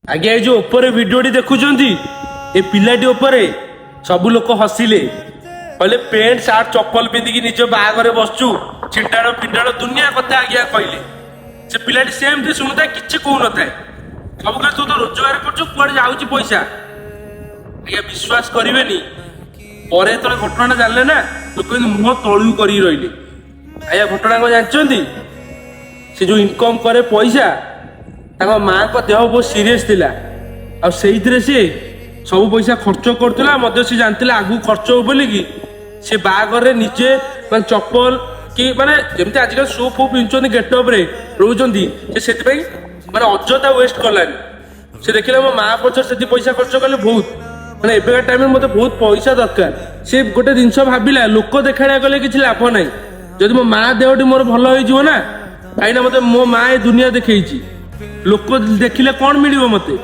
ଆଜ୍ଞା, ଏଇ ଯୋଉ ଉପରେ ଭିଡିଓଟି ଦେଖୁଛନ୍ତି, ଏ ପିଲାଟି ଉପରେ ସବୁ ଲୋକ ହସିଲେ। କହିଲେ, ପ୍ୟାଣ୍ଟ ସାର୍ଟ ଚପଲ ପିନ୍ଧିକି ନିଜ ବାହାଘରେ ବସଛୁ, ଛିଣ୍ଡାଳ ପିଣ୍ଡାଳ ଦୁନିଆ କଥା ଆଜ୍ଞା କହିଲେ। ସେ ପିଲାଟି ସେମିତି ଶୁଣୁଥାଏ, କିଛି କହୁନଥାଏ। ସବୁ କହିଲେ, ତୁ ତ ରୋଜଗାର କରୁଛୁ, କୁଆଡେ ଯାଉଛି ପଇସା? ଆଜ୍ଞା, ବିଶ୍ୱାସ କରିବେନି, ପରେ ଯେତେବେଳେ ଘଟଣାଟା ଜାଣିଲେ ନା, ଲୋକ କିନ୍ତୁ ମୁହଁ ତଳକୁ କରିକି ରହିଲେ। ଆଜ୍ଞା, ଘଟଣା କଣ ଜାଣିଛନ୍ତି? ସେ ଯୋଉ ଇନକମ୍ କରେ ପଇସା, ତାଙ୍କ ମାଙ୍କ ଦେହ ବହୁତ ସିରିୟସ୍ ଥିଲା ଆଉ ସେଇଥିରେ ସିଏ ସବୁ ପଇସା ଖର୍ଚ୍ଚ କରୁଥିଲା। ମଧ୍ୟ ସେ ଜାଣିଥିଲା ଆଗକୁ ଖର୍ଚ୍ଚ ହବ ବୋଲିକି ସେ ବାହାଘରରେ ନିଜେ ମାନେ ଚପଲ କି ମାନେ ଯେମିତି ଆଜିକାଲି ସୁ ଫୁ ପିନ୍ଧୁଛନ୍ତି, ଗେଟଅପ୍ରେ ରହୁଛନ୍ତି, ସେ ସେଥିପାଇଁ ମାନେ ଅଯଥା ୱେଷ୍ଟ କଲାନି। ସେ ଦେଖିଲା, ମୋ ମା ପଛରେ ସେତିକି ପଇସା ଖର୍ଚ୍ଚ କଲେ ବହୁତ, ମାନେ ଏବେକା ଟାଇମରେ ମତେ ବହୁତ ପଇସା ଦରକାର। ସେ ଗୋଟେ ଜିନିଷ ଭାବିଲା, ଲୋକ ଦେଖାଣିଆ କଲେ କିଛି ଲାଭ ନାହିଁ। ଯଦି ମୋ ମା ଦେହଟି ମୋର ଭଲ ହେଇଯିବ ନା, କାହିଁକିନା ମତେ ମୋ ମା ଏ ଦୁନିଆ ଦେଖେଇଛି, ଲୋକ ଦେଖିଲେ କଣ ମିଳିବ ମତେ?